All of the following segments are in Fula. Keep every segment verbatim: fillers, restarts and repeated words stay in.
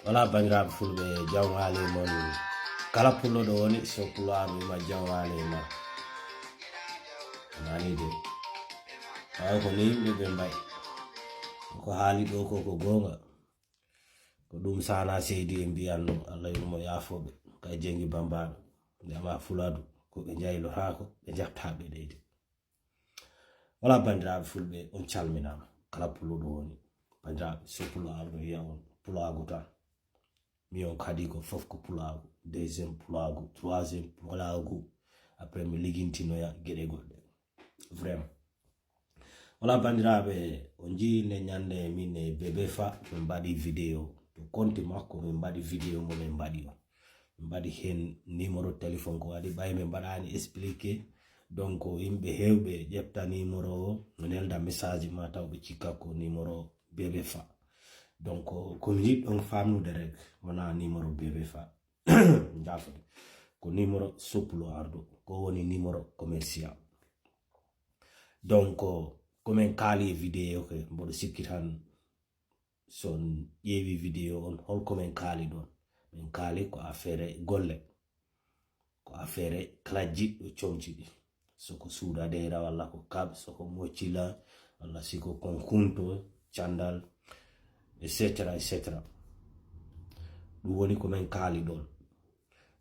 Wala, banndiraaɓe fulɓe, jawmaale mon. Kala pullo ɗo woni, so pullo arɗo ma, jawmaale ma. Nani de. Ay ko ni yimɓe ɓe mbayi. Ko haali ɗo ko, ko goonga. Ko ɗum Sana Seydi en mbiyanno, Allah yurmo yaafoɓe. Kay jengi bambaɗo. Nde ama fuladu, ko ɓe njaylo haa ko ɓe jaɓta ɓe ɗeyde. Wala, banndiraaɓe fulɓe, on calminaama. Kala pullo ɗo woni. Banndiraaɓe, so pullo arɗo yiya on, pulaagu tan. Mi on kadi ko fof ko pulaagu. Deuxième pulaagu, troisième pulaagu. Après, mi ligintinoya geɗe goɗɗe. Vraiment. Wala, banndiraaɓe, on njii nde ñande min e Bébé Fa, min mbaɗi vidéo. To konti makko, min mbaɗi vidéo mo min mbaɗi on. Min mbaɗi heen numéro téléphone ko waɗi ɓay min mbaɗaani expliqué. Donc, yimɓe heewɓe ƴefta numéro o, no nelda message ma taw ɓe cikka ko numéro Bébé Fa. Donc, ko mi yiɗɗon famnude rek, wona numéro Bébé Fa. Jaafo. Ko numéro so pullo arɗo, ko woni numéro commercial. Donc, ko min kaali e vidéo ke, mboɗo sikki tan so on ƴeewi vidéo on, holko min kaali ɗon? Min kaali ko affaire golle, ko affaire kala jiɗɗo comci ɗi. So ko suuda deyra walla ko kab, so ko moccila, walla si ko konkunto, candal, et cetera, et cetera. Ɗum woni ko min kaali ɗon.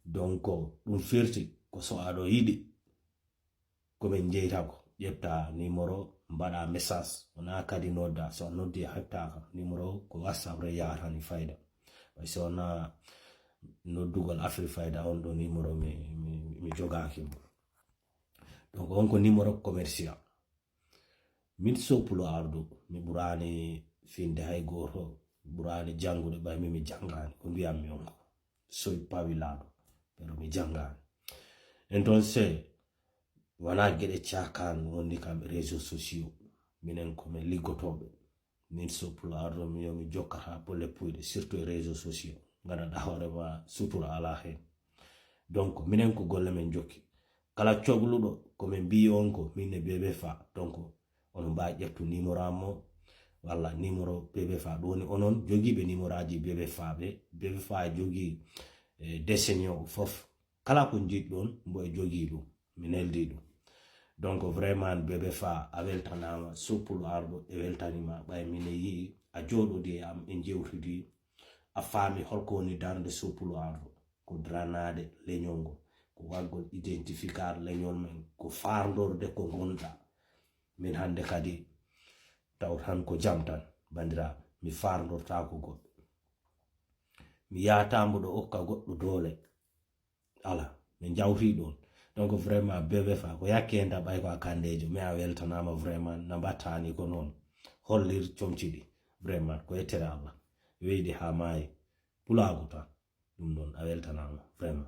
Donc, ɗum firti ko so aɗo yiɗi ko min njeyta ko, ƴetta numéro, mbaɗa message, wona kadi nodda. So a noddi a heɓtaaka, numéro ko WhatsApp re yahatani fayda. Way so wona noddugol Afri Fayda, on ɗo numéro mi, mi, mi jogaaki mo. Donc, on ko numéro commercial. Min so pullo arɗo, mi ɓuraani finde hay gooto, mi ɓuraani janngude ɓay mi, mi janngaani. Ko mbiyammi on ko, soy pawi laaɗo, pero mi janngaani. En toon se wona geɗe caakaan woni kam e réseaux sociaux. Minen ko min liggotooɓe. Min so pullo arɗo mi yo mi jokka haa pole puyɗe, surtout e réseaux sociaux. Nganndanɗaa hoore ma sutura alaa heen. Donc, minen ko golle men jokki. Kala cogluɗo ko min mbiyi on ko min e Bébé Fa. Donc, onon mbaawi ƴettu numéro am o, walla numéro Bébé Fa. Ɗum woni onon jogiiɓe numéro aji Bébé Fa ɓe. Bébé Fa jogii, eh, décennial o fof. Kala ko njiɗɗon, mbo e jogii ɗum. Mi neldi ɗum. Donc, vraiment, Bébé Fa, a weltanaama, so pullo arɗo e weltaniima. Ɓay mine yi'i, a jooɗodi e am, en jewtidi, a faami holko woni darnde so pullo arɗo. Ko daranaade leñol ngol, ko waɗgol identificat leñol men, ko faarndorde ko ngonɗaa. Min hannde kadi taw tan ko jam tan, banndiraaɓe, mi faarndortaako goɗɗo. Mi yaataama ɗo okka goɗɗo doole. Ala, min njawtii ɗoon. Donc, vraiment, Bébé Fa, ko yakke heen tan ɓay ko a kanndeejo, mais a weltanaama vraiment, na mbaɗtaa ni ko noon. Hollir comci ɗi, vraiment, ko yettere Allah. Weydi haa maayi, pulaagu tan. Ɗum ɗoon, a weltanaama, vraiment.